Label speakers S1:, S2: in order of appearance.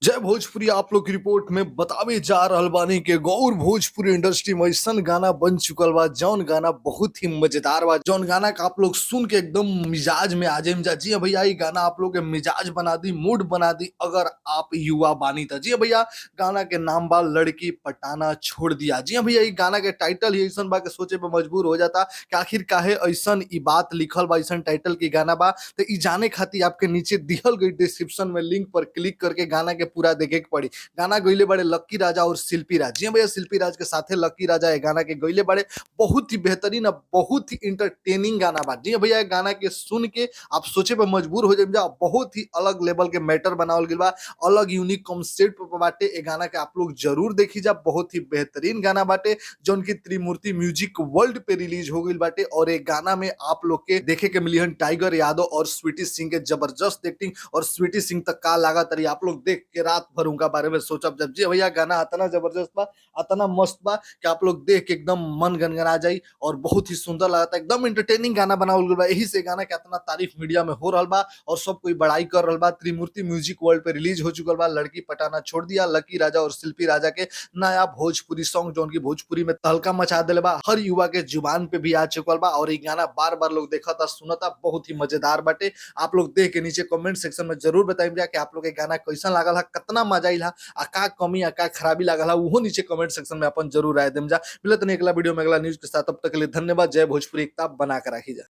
S1: जय भोजपुरी। आप लोग की रिपोर्ट में बतावे जा रहल बानी के गौर भोजपुरी इंडस्ट्री में ऐसन गाना बन चुकल बा, जौन गाना बहुत ही मजेदार बा, जौन गाना का आप लोग सुन के एकदम मिजाज में आ जाइम जा। जी हाँ भैया, ई गाना आप लोग के मिजाज बना दी, मूड बना दी अगर आप युवा बानी त। जी हाँ भैया, गाना के नाम बा लड़की पटाना छोड़ दिया। जी हाँ भैया, ई गाना के टाइटल ही ऐसन बा के सोचे पे मजबूर हो जाता कि आखिर काहे ऐसन ई बात लिखल बा, ऐसन टाइटल के गाना बा। तो ई जाने खातिर आपके नीचे दिहल गई डिस्क्रिप्शन में लिंक पर क्लिक करके गाना के पूरा देखे के पड़ी। गाना गइले बड़े लक्की राजा और शिल्पी राज। जी हाँ भैया, शिल्पी राज के साथे लक्की राजा ये गाना के गइले बड़े। बहुत ही बेहतरीन और बहुत ही इंटरटेनिंग गाना बा। जी हाँ भैया, ये गाना के सुन के आप सोचे पे मजबूर हो जाइम जा। बहुत ही अलग लेवल के मैटर बनावल गइल बा, अलग यूनिक कॉन्सेप्ट बाटे। ये गाना के आप लोग जरूर देखी जा, बहुत ही बेहतरीन गाना बाटे जौन की त्रिमूर्ति म्यूजिक वर्ल्ड पे रिलीज हो गइल बाटे। और ये गाना में आप लोग के देखे के मिली हन टाइगर यादव और स्वीटी सिंह के जबरदस्त एक्टिंग। और स्वीटी सिंह तक का लागत रही, आप लोग देख के रात भर उनका बारे में सोचब जब। जी भैया, गाना इतना जबरदस्त बा, इतना मस्त बा कि आप लोग देख के एकदम मन गनगना जाई और बहुत ही सुंदर लागता, एकदम एंटरटेनिंग गाना बनावल गइल बा। यही से गाना के इतना तारीफ मीडिया में हो रहल बा और सब कोई बड़ाई कर रहल बा। त्रिमूर्ति म्यूजिक वर्ल्ड पे रिलीज हो चुकल बा लड़की पटाना छोड़ दिया, लकी राजा और शिल्पी राजा के नया भोजपुरी सॉन्ग जौन की भोजपुरी में तहलका मचा देले बा, हर युवा के जुबान पे भी आ चुकल बा। और ये गाना बार बार लोग देखता सुनता, बहुत ही मजेदार बाटे। आप लोग देख के नीचे कमेंट सेक्शन में जरूर बताइम जा कि आप लोग के गाना कैसन लागल है, कितना मजा आइल है, आ का कमी आ का खराबी लागल है, उहो नीचे कमेंट सेक्शन में अपन जरूर राय देम जा। मिलत नहीं अगला वीडियो में अगला न्यूज के साथ, तब तक के लिए धन्यवाद। जय भोजपुरी, एकता बना के रखी जा।